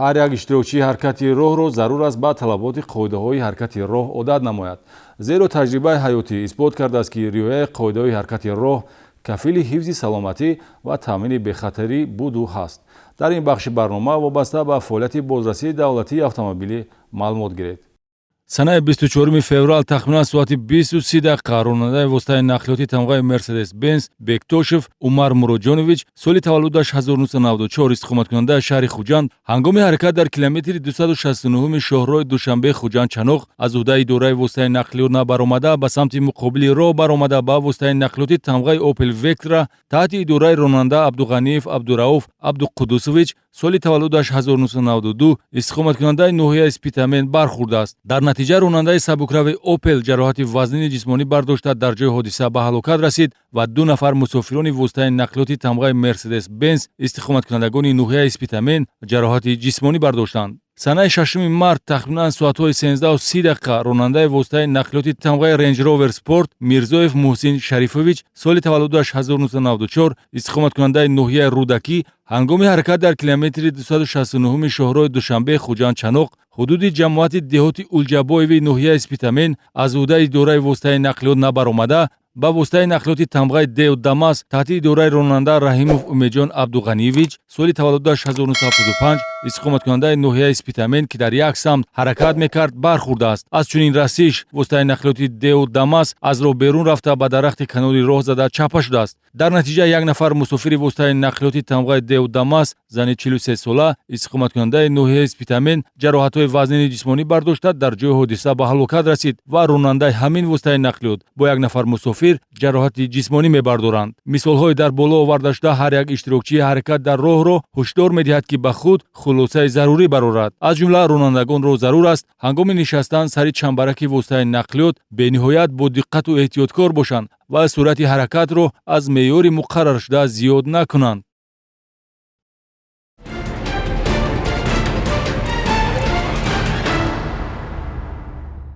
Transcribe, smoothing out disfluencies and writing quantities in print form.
Ҳар як иштирокчии ҳаракати роҳро зарур аст ба талаботи қоидаҳои ҳаракати роҳ одат намояд, зеро таҷрибаи ҳаётӣ исбот кардааст, ки риояи қоидаҳои ҳаракати роҳ кафили ҳифзи саломатӣ ва таъмини бехатарӣ буду ҳаст. Дар ин бахши барнома вобаста ба фаъолияти бозрасии давлатии автомобилӣ маълумот гиред. Санаи 24 феврал тахминан соати 20:30 ронандаи воситаи нақлиёти тамғаи Мерседес Бенз Бектошев Умар Муроҷонович, соли таваллудаш 1994, истиқоматкунандаи шаҳри Хуҷанд, ҳангоми ҳаракат дар километри 269 шоҳроҳи Душанбе Хуҷанд Чаноқ аз ӯҳдаи идораи воситаи нақлиёт набаромада, ба самти муқобили роҳ баромада, ба воситаи нақлиёти тамғаи Опел Вектра таҳти идораи ронанда Абдуғаниев Абдурауф Абдуқудусович, соли таваллудаш 1992, истиқоматкунандаи ноҳияи Спитамен бархӯрдааст. Дар натиҷа ронандаи сабукрави Опел ҷароҳати вазнини ҷисмонӣ бардошта, дар ҷои ҳодиса ба ҳалокат расид ва ду нафар мусофирони воситаи нақлиёти тамғаи Мерседес Бенз, истиқоматкунандагони ноҳияи Спитамен, ҷароҳати ҷисмонӣ бардоштанд. Санаи 6 март тахминан соатҳои 13:30 ронандаи воситаи нақлиёти тамғаи Рейндж Ровер Спорт Мирзоев Муҳсин Шарифович, соли таваллудаш 1994, истиқоматкунандаи ноҳияи Рӯдакӣ, ҳангоми ҳаракат дар километри 269 шоҳроҳи Душанбе Хуҷанд Чаноқ, ҳудуди ҷамоати деҳоти Улҷабоеви ноҳияи Спитамен аз ӯҳдаи идораи воситаи нақлиёт набаромада, ба воситаи нақлиёти тамғаи Деу Дамас таҳти идораи ронанда Раҳимов Умедҷон Абдуғаниевич, соли таваллудаш 1975, истиқоматкунандаи ноҳияи Спитамен, ки дар як самт ҳаракат мекард, бархӯрдааст. Аз чунин расиш воситаи нақлиёти Деу Дамас аз роҳ берун рафта, ба дарахти канори роҳ зада чапа шудааст. Дар натиҷа як нафар мусофири воситаи нақлиёти тамғаи Деу Дамас, зани 43 сола, истиқоматкунандаи ноҳияи Спитамен, ҷароҳатҳои вазнини ҷисмонӣ бардошта, дар ҷои ҳодиса ба ҳалокат расид ва ронандаи ҳамин воситаи нақлиёт бо як нафар мусофир ҷароҳати ҷисмонӣ мебардоранд. Мисолҳои дар боло овардашуда ҳар як иштирокчии ҳаракат дар роҳро ҳушдор медиҳад, ки ба худ хулосаи зарурӣ барорад. Аз ҷумла ронандагонро зарур аст ҳангоми нишастан сари чамбараки воситаи нақлиёт бениҳоят бо диққату эҳтиёткор бошанд ва суръати ҳаракатро аз меъёри муқарраршуда зиёд накунанд.